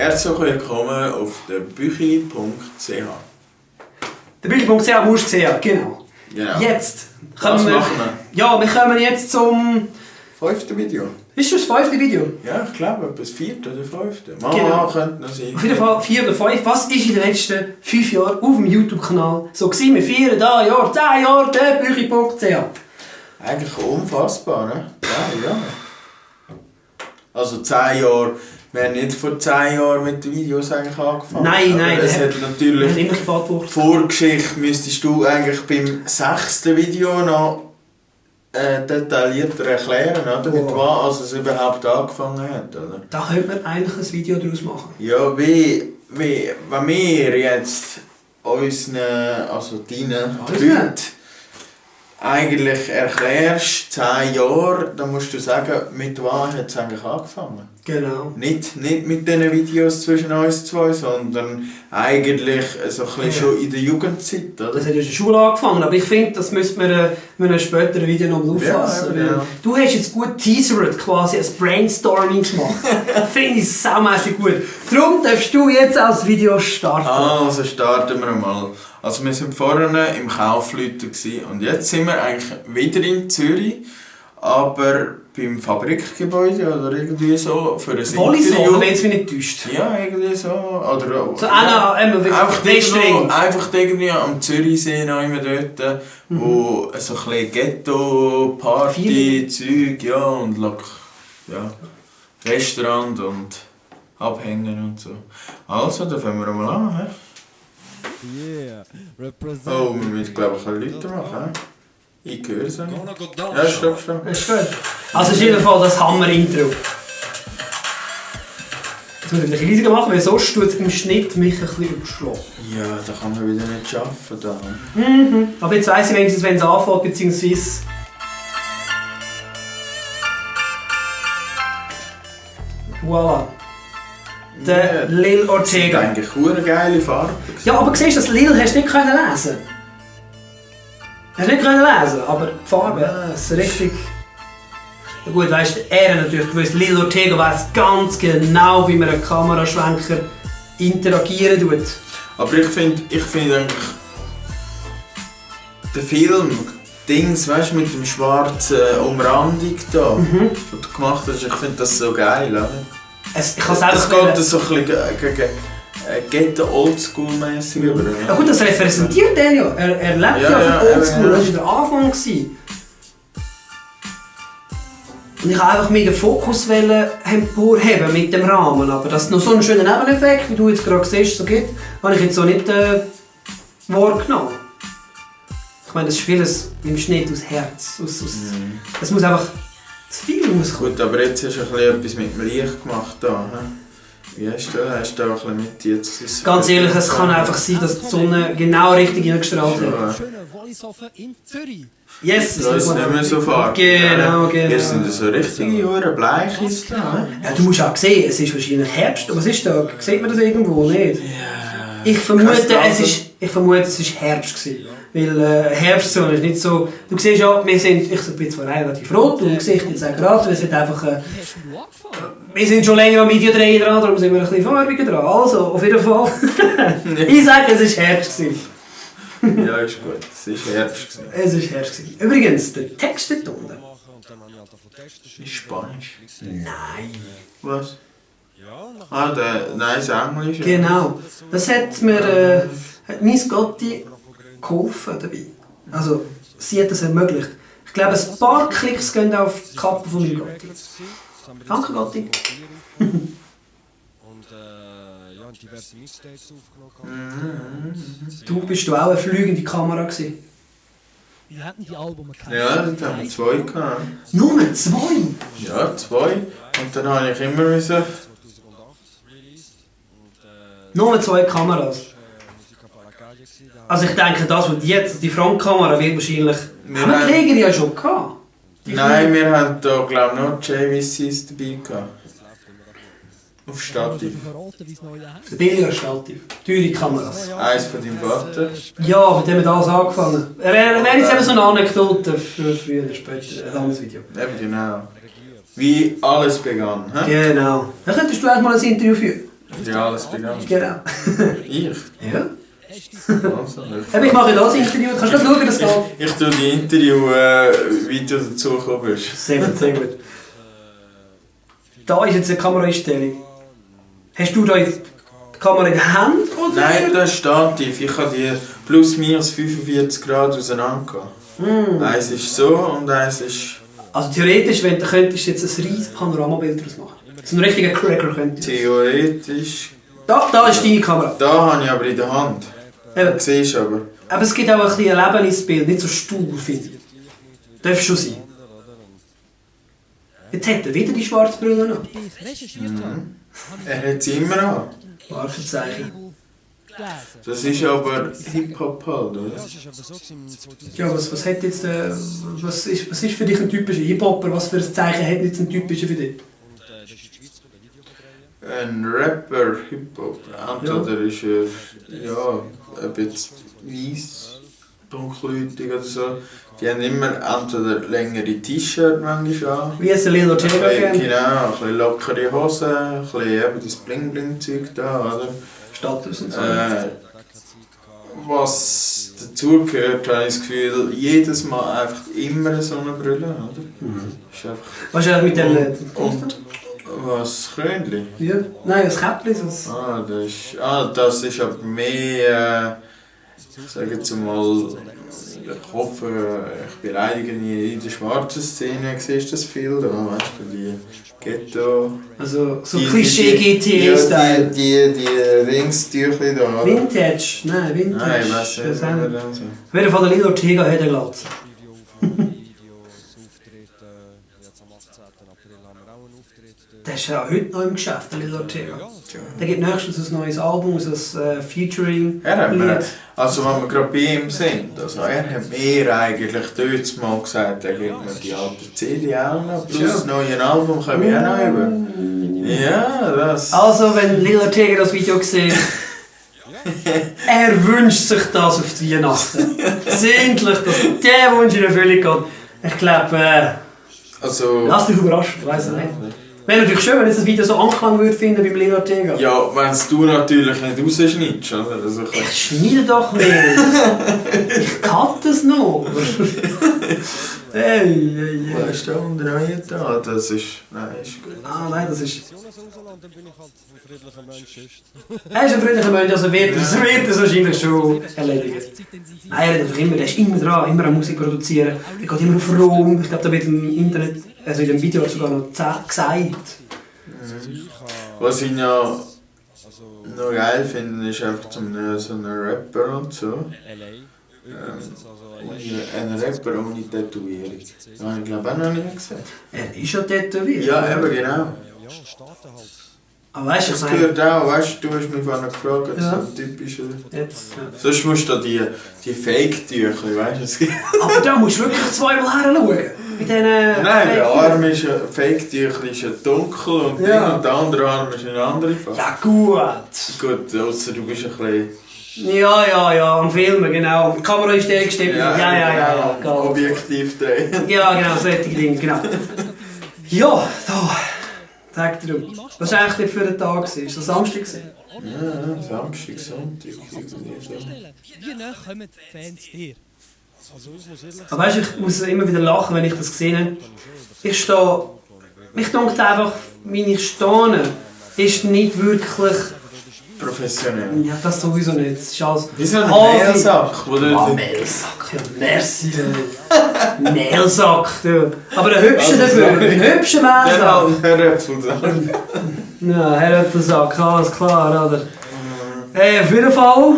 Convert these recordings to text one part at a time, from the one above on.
Herzlich willkommen auf der Büchi.ch. Der Büchi.ch musst du sehen, genau. Jetzt machen wir. Ja, wir kommen jetzt zum 5. Video. Ist das 5. Video? Ja, ich glaube, etwas 4. oder 5. Genau. Könnte noch sein. Auf jeden Fall 4 oder 5. Was ist in den letzten 5 Jahren auf dem YouTube-Kanal so gewesen? Wir feiern da Jahr, 10 Jahre, der Büchi.ch. Eigentlich unfassbar, ne? 10 Jahre. Also 10 Jahre. Wir haben nicht vor 10 Jahren mit den Videos eigentlich angefangen. Nein. Es hat natürlich immer Vorgeschichte müsstest du eigentlich beim 6. Video noch detaillierter erklären, oder? Mit was es überhaupt angefangen hat, oder? Da könnte man eigentlich ein Video daraus machen. Ja, wenn wir jetzt unseren, also deinen Leuten eigentlich erklärst, 10 Jahre, dann musst du sagen, mit was hat es eigentlich angefangen? Genau. Nicht mit diesen Videos zwischen uns zwei, sondern eigentlich so ein bisschen schon in der Jugendzeit, oder? Das hat ja in der Schule angefangen, aber ich finde, das müsste man in einem späteren Video noch auffassen. Ja. Du hast jetzt gut teasert, quasi ein Brainstorming gemacht. Finde ich saumässig gut. Darum darfst du jetzt auch das Video starten. Also starten wir mal. Also wir waren vorne im Kaufleuten und jetzt sind wir eigentlich wieder in Zürich, aber beim Fabrikgebäude oder irgendwie so für ein Interview. Wenn es mich nicht täuscht. Ja, irgendwie so. Oder so einfach irgendwie am Zürichsee noch immer dort, wo so ein bisschen Ghetto, Party, Zeug, ja, und Restaurant und Abhänger und so. Also, da fangen wir mal an. He? Oh, wir müssen glaube ich Leute machen. Ich höre es nicht. Ja, stopp. Ist gut. Also ist auf jeden Fall das Hammer-Intro. Jetzt muss ich ein bisschen riesiger machen, weil sonst tut es im Schnitt mich ein bisschen überschlagen. Ja, da kann man wieder nicht arbeiten. Da. Aber jetzt weiss ich wenigstens, wenn es anfängt, beziehungsweise... Voilà. Der Lil Ortega. Das ist eigentlich eine geile Farbe. Ja, aber siehst du, das Lil hast du nicht lesen können. Hast du nicht lesen, aber die Farbe ist richtig... Ja gut, weißt du, er hat natürlich gewusst, Lil Ortega weiss ganz genau, wie man einen Kameraschwenker interagieren tut. Aber ich finde eigentlich... Der Film... Dings, weißt du, mit dem schwarzen Umrandung da, was du gemacht hast, ich finde das so geil, oder? Es geht so ein bisschen gegen Ghetto-Oldschool-mässig über. Ja gut, das repräsentiert er ja. Er lebt ja von Oldschool, das war der Anfang. Und ich wollte einfach mehr den Fokus emporheben mit dem Rahmen, aber dass es noch so einen schönen Nebeneffekt, wie du jetzt gerade siehst, so gibt, habe ich jetzt so nicht wahrgenommen. Ich meine, das ist vieles im Schnitt aus Herz. Es muss einfach... Das viel rauskommen. Gut, aber jetzt hast du etwas mit dem Licht gemacht da. Wie hast du da ein bisschen mit jetzt? Ganz ehrlich, es kann einfach sein, dass die Sonne genau richtig eingestrahlt hat. Schöner Wollishofen in Zürich. Yes, das ist nicht mehr so farbig. Genau. Wir sind so richtige Jahre bleich ist da. Ja, du musst auch sehen, es ist wahrscheinlich Herbst. Was ist da? Sieht man das irgendwo nicht? Ja. Ich vermute, es ist Herbst gewesen. Weil Herbstzone ist nicht so... Du siehst ja, ich bin zwar relativ rot und Gesicht jetzt auch gerade, wir sind einfach... wir sind schon länger am Videodrehen dran, darum sind wir ein bisschen farbiger dran. Also, auf jeden Fall. Ich sage, es war Herbst gewesen. Ja, ist gut. Es war Herbst. Es war Herbst. Übrigens, der Text dort unten. Ist Spanisch? Nein. Was? Nein, das Englisch. Genau. Das hat mir mein Gotti geholfen dabei. Also, sie hat das ermöglicht. Ich glaube, ein paar Klicks gehen auf die Kappe von meinem Gotti. Danke, Gotti. diverse Mixtapes aufgenommen. Mhm. Bist du auch eine fliegende Kamera gewesen? Wir hatten die Alben Ja, dann haben wir 2 gehabt. Nur 2? Ja, 2. Und dann habe ich immer müssen... Nur 2 Kameras. Also ich denke, das was jetzt, die Frontkamera wird wahrscheinlich... Haben wir die Jäger ja schon gehabt? Nein, wir haben da glaube ich noch JVCs dabei gehabt. Auf Stativ. Billiger Stativ. Teure Kameras. Eins von deinem Vater. Ja, mit dem hat alles angefangen. Wäre jetzt eben so eine Anekdote für früher oder später. Ein anderes Video. Eben genau. Wie alles begann. He? Genau. Dann könntest du auch mal ein Interview führen. Reales begann. Genau. Ich? Ja. Also, Ich mache das Interview, du kannst gerade schauen, das geht. ich tue die Interview-Video dazu kommen. Sehr gut, sehr gut. Da ist jetzt eine Kameraeinstellung. Hast du da jetzt die Kamera in der Hand? Oder? Nein, das ist stativ. Ich habe die plus minus 45 Grad auseinander. Eins ist so und eins ist... Also theoretisch, wenn du könntest jetzt ein riesiges Panoramabild daraus machen. So ein richtiger Cracker könntest du. Theoretisch... Da ist deine Kamera. Da habe ich aber in der Hand. Eben. Siehst du aber. Aber es gibt auch ein bisschen ein Leben ins Bild, nicht so stur, finde ich. Darf schon sein. Jetzt hat er wieder die schwarze Brille noch. Ich recherchiert habe, Er hat sie immer an. Markenzeichen. gelesen. Das ist aber Hip-Hop halt, oder? Ja, es ist aber so im 2000. Ja, was hat jetzt, was ist für dich ein typischer Hip-Hopper? Was für ein Zeichen hat jetzt ein typischer für dich? Und das ist in die Schweiz gekommen, Ein Rapper, Hip-Hop. Entweder ist er, ja, ein bisschen weiss, dunkelhäutig oder so. Die haben immer entweder längere T-Shirts manchmal an. Wie es Lil Ortega gerne. Genau, ein bisschen lockere Hosen, ein bisschen eben das Bling-Bling-Zeug da, oder? Status und so. Was dazugehört, habe ich das Gefühl, jedes Mal einfach immer so eine Brille, oder? Ist einfach... Was ist eigentlich mit dem... Und was, Krönli? Ja. Nein, das Käppchen. Das ist aber mehr, sage jetzt mal, ich hoffe, ich beleidige nie in der schwarzen Szene, siehst du das viel, da, weißt du, die Ghetto... Also so Klischee-GTA-Style. Die Ringstücher da, oder? Vintage? Nein, Vintage. Nein, ich weiss nicht, Das was haben wir wir. dann so. Auf jeden Fall, der Lil Ortega hat einen Glatze. Videos, Auftritte. Jetzt am 18. April haben wir auch einen Auftritt. Der ist ja heute noch im Geschäft, der Lil Ortega. Tja. Der gibt nächstens ein neues Album, ein Featuring. Er hat mir, also wenn wir gerade bei ihm sind, also er hat mir eigentlich dort mal gesagt, er gibt mir die alte CD auch noch, plus das neue Album komme ich auch noch über. Ja, das... Also, wenn Lil Ortega das Video sieht, er wünscht sich das auf die Weihnachten. Sehnlich, dass der Wunsch in Erfüllung geht. Ich glaube, Also... lass dich überraschen, ich weiß es nicht. Wäre natürlich schön, wenn jetzt das Video so Anklang würde finden beim Lil Ortega. Ja, wenn es du natürlich nicht rausschneidest, oder? Also, Ich schneide doch nicht. Ich cutte es noch. Hey. weißt du, um den neuen da, das ist... Nein, ist gut. Ah nein, das ist... Dann bin ich halt ein friedlicher Mensch. Er ist ein freundlicher Mensch, also wird es wahrscheinlich schon erledigt. Nein, er hat immer, der ist immer dran, immer an Musik produzieren. Er geht immer auf Rom. Ich glaube, da wird im Internet, also in dem Video sogar noch gesagt. Was ich noch geil finde, ist einfach so ein Rapper und so. Ein Rapper ohne Tätowierung. Das habe ich glaube auch noch nie gesehen. Er ist ja tätowiert. Ja, eben genau. Ja, Staaten halt. Aber weißt du, Das ich meine... gehört auch, weißt du, hast mich vorhin gefragt, Ja. so ein typischer... Jetzt, ja. Sonst musst du da die Fake-Tücher, weißt du? Aber da musst du wirklich zweimal her schauen. Bei diesen Nein, der Fake- Arm ist ein Fake-Tücher ist ja dunkel und, Ja. und der andere Arm ist eine andere Farbe. Ja gut. Gut, ausser du bist ein bisschen... Ja, am Filmen, genau. Die Kameraeinstellung stimmt. Ja. Genau. Objektiv drehen. Ja, genau, solche Dinge, genau. Ja, da. Sag dir, was war eigentlich für ein Tag? Ist das Samstag? Ja, Samstag, Sonntag, irgendwie so. Wie nah kommen die Fans dir? Also ich muss ehrlich Aber weißt, ich muss immer wieder lachen, wenn ich das gesehen habe. Ich stehe... Mich denkt einfach, wie ich stehe, ist nicht wirklich... Professionell. Ja, das sowieso nicht. Es ist alles... Wie so ein Hobby. Mehlsack, wo du... Ah, Mehlsack, ja, merci. Mehlsack, du. Aber ein hübscher dafür, ein hübscher Der Mehlsack. halt Höröpfelsack. Ja, Herr Äpfelsack, alles klar, oder? Auf jeden Fall.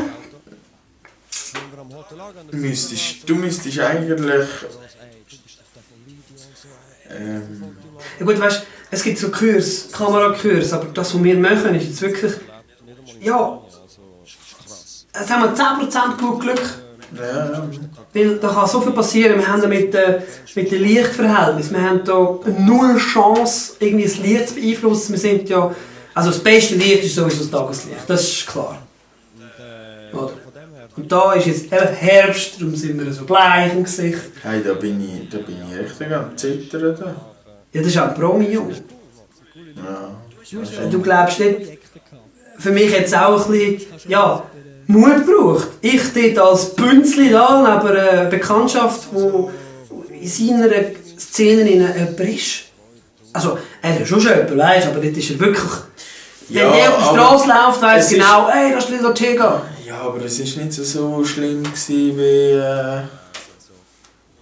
Du müsstest eigentlich... Ja gut, weißt, es gibt so Kurs, Kamerakurs, aber das, was wir machen, ist jetzt wirklich... Ja... Jetzt haben wir 10% gut Glück. Ja, Weil da kann so viel passieren. Wir haben mit dem Lichtverhältnis, wir haben da null Chance, irgendwie das Licht zu beeinflussen. Wir sind ja... Also das beste Licht ist sowieso das Tageslicht, das ist klar. Oder? Und da ist jetzt eben Herbst, darum sind wir so bleich im Gesicht. hey, da bin ich richtig am Zittern. Da. Ja, das ist auch ein Promi, Junge. Ja. Du glaubst nicht... für mich jetzt auch ein bisschen, ja, Mut braucht. Ich dort als Bünzli da, neben einer Bekanntschaft, die in seiner Szene jemand ist. Also, er ist schon jemand, weißt, aber dort ist er wirklich... Ja, wenn der auf der Straße läuft, weiss es genau, ey, das ist Lil Ortega. Ja, aber es war nicht so schlimm gewesen, wie...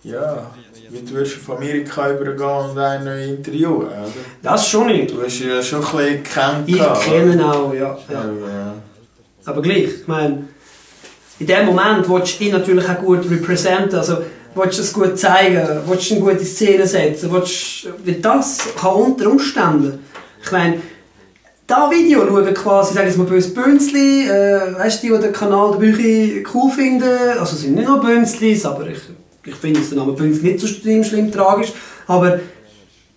ja, wie du würdest auf Amerika übergehen und einen interviewen, oder? Das schon nicht. Du hast ja schon ein bisschen gekannt. Ich kenne ihn auch, ja. Ja. Aber gleich, ich meine, in dem Moment willst du ihn natürlich auch gut repräsentieren, also willst du es gut zeigen, willst du eine gute Szene setzen, weil das kann unter Umständen, ich meine, das Video schauen quasi, sagen wir mal böse Bünzli, weißt du, die den Kanal der Büchi cool finden, also es sind nicht nur Bünzlis, aber ich finde den Namen Bünzli nicht so schlimm tragisch, aber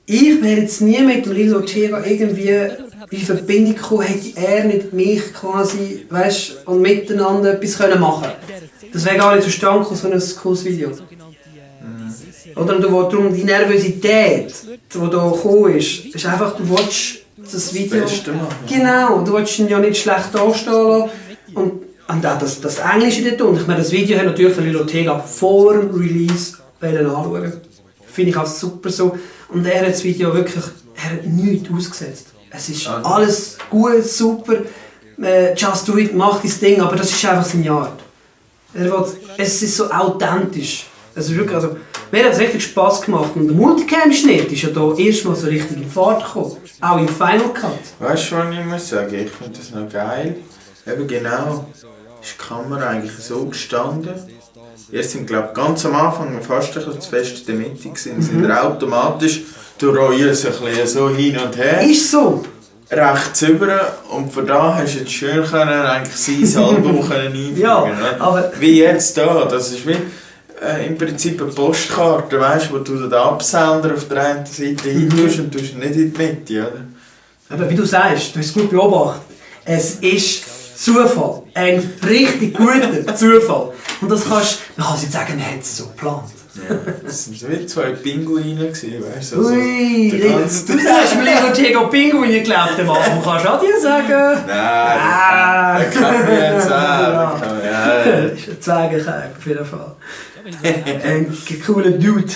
ich wäre jetzt nie mit dem Lil Ortega irgendwie in Verbindung gekommen, hätte er nicht mich quasi, weißt, und miteinander etwas machen können. Das wäre gar nicht zustande gekommen, so ein cooles Video. Oder und darum die Nervosität, die da gekommen ist einfach, du willst das Video... Genau, du willst ihn ja nicht schlecht dastehen lassen. Und auch das Englische dort unten. Ich meine, das Video hat natürlich der Lil Ortega vor dem Release anschauen. Finde ich auch super so. Und er hat das Video wirklich, er hat nichts ausgesetzt. Es ist alles gut, super. Just Do It, macht das Ding, aber das ist einfach sein Art. Es ist so authentisch. Es ist wirklich, also, mir hat es richtig Spass gemacht. Und der Multicam-Schnitt ist ja hier erstmal so richtig in Fahrt gekommen. Auch im Final Cut. Weißt du, was ich muss sagen? Ich finde das noch geil. Eben genau, ist die Kamera eigentlich so gestanden. Wir sind, glaube ich, ganz am Anfang fast ein bisschen zu fest in der Mitte gewesen. Sind wir automatisch durch uns ein bisschen so hin und her. Ist so. Rechts rüber und von da hast du jetzt schön eigentlich sein Album einfügen. Ja, aber... Wie jetzt da, das ist wie im Prinzip eine Postkarte, weißt, wo du den Absender auf der einen Seite hin tust und tust nicht in die Mitte, oder? Aber wie du sagst, du hast es gut beobachtet, es ist Zufall. Ein richtig guter Zufall. Und das man kann jetzt sagen, man hat es so geplant. Ja, das waren wie zwei Pinguine, weißt du? Ui, du sagst mir Lil Ortega Pinguine geglaubt, der Mann. Du kannst auch dir sagen. Nein, das kann man jetzt sagen. Das ist ein Zwergenkaib, auf jeden Fall. Ein cooler Dude.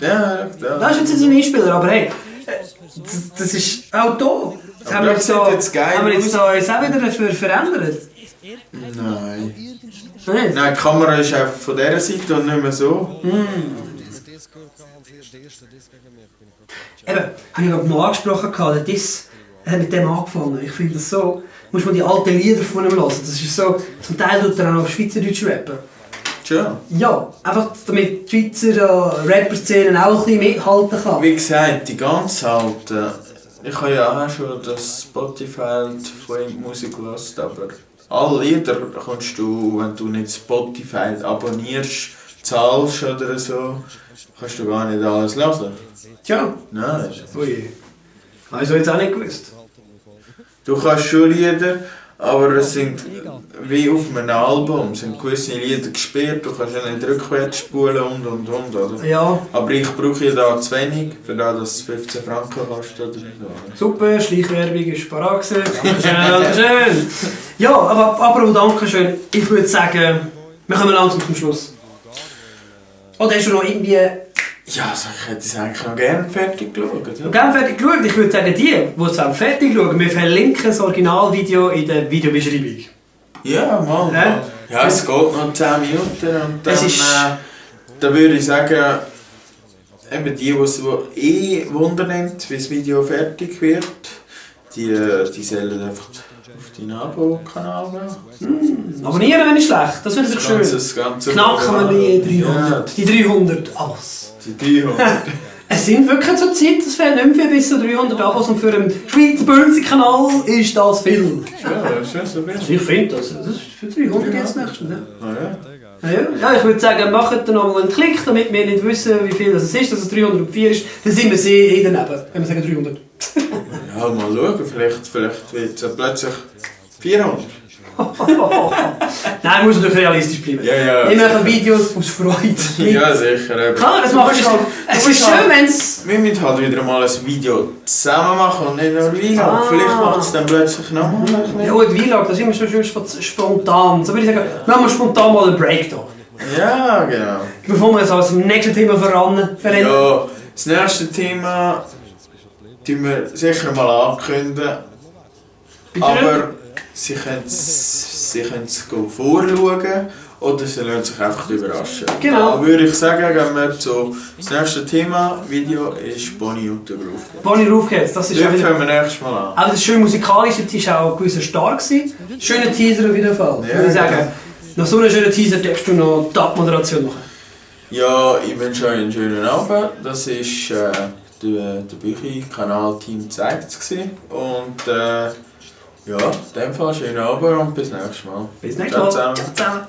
Ja. Das ist jetzt ein Einspieler, aber hey, das ist auch da. Das haben wir jetzt so, haben wir jetzt so uns auch wieder verändert? Nein. Nicht? Nein, die Kamera ist einfach von dieser Seite und nicht mehr so. Eben, habe ich gerade mal angesprochen, der Diss hat mit dem angefangen. Ich finde das so, muss man die alten Lieder von ihm hören. Das ist so, zum Teil tut er auch noch Schweizerdeutsch rappen. Tja. Ja, einfach damit die Schweizer Rapper-Szene auch ein bisschen mithalten kann. Wie gesagt, die ganz alten. Ich habe ja auch schon das Spotify von ihm Musik gehört, aber alle Lieder kannst du, wenn du nicht Spotify abonnierst, zahlst oder so, kannst du gar nicht alles hören. Tja. Nein. Ui. Habe ich so jetzt auch nicht gewusst. Du kannst schon Lieder, aber es sind wie auf einem Album, sind gewisse Lieder gesperrt, du kannst ja nicht rückwärts spulen und, oder? Ja. Aber ich brauche ja da zu wenig, für das es 15 Franken kostet oder so. Super, Schleichwerbung ist parat gewesen. Dankeschön. Ja, aber Dankeschön. Ich würde sagen, wir kommen langsam zum Schluss. Oder hast du noch irgendwie... Ja, also ich hätte es eigentlich noch gerne fertig geschaut. Ja. Gerne fertig geschaut? Ich würde sagen, die es fertig schauen, wir verlinken das Originalvideo in der Videobeschreibung. Ja, mal. Ja, es geht noch 10 Minuten und dann, dann würde ich sagen, eben die es Wunder nimmt, wie das Video fertig wird, die sollen einfach auf deinen Abo-Kanal gehen. Abonnieren wäre nicht schlecht, das wäre schön. Das ganze Knacken wir die 300. Ja. Die 300 Abos. Die 300. Es sind wirklich zur Zeit, es fehlen nicht mehr bis zu 300 Abos und für einen Schweizer Börsenkanal ist das viel. Ja, das ist schon so viel. Ich finde das ist für 300 jetzt nächstes. Ja. Ah, ja. Ja, ich würde sagen, macht dann noch mal einen Klick, damit wir nicht wissen, wie viel das ist, dass es 304 ist. Dann sind wir sehr daneben, wenn wir sagen 300. Ja, mal schauen, vielleicht wird es ja plötzlich 400. Nein, muss natürlich realistisch bleiben. Ja. Ich mache Videos aus Freude. Ja, sicher. Eben. Klar, das machst du halt. Es ist schön, wenn es... Wir müssen halt wieder mal ein Video zusammen machen und nicht nur Vlog. Vielleicht macht es dann plötzlich nochmal ein bisschen. Ja gut, Vlog, das ist immer so schön spontan. So würde ich sagen, machen wir spontan mal einen Break da. Ja, genau. Bevor wir jetzt als nächste Thema verrennen. Ja, das nächste Thema tun wir sicher mal ankündigen. Bitte? Aber sie können es vorschauen oder sie lassen sich einfach überraschen. Genau. Da würde ich sagen, gehen wir zu das nächste Thema. Video ist Bonnie und der Groove. Bonnie Rufkes, das ist Ja, ja wieder... fangen wir nächstes Mal an. Aber das schön musikalische war auch gewisser stark gewesen. Schöner Teaser auf jeden Fall. Ja, Würde ich sagen, ja. nach so einem schönen Teaser darfst du noch die Abmoderation machen. Ja, ich wünsche euch einen schönen Abend. Das war der Büchi-Kanal Team zeigt es. Und ja, in dem Fall schönen Abend und bis nächstes Mal. Bis nächstes Mal. Ciao zusammen. Ciao zusammen.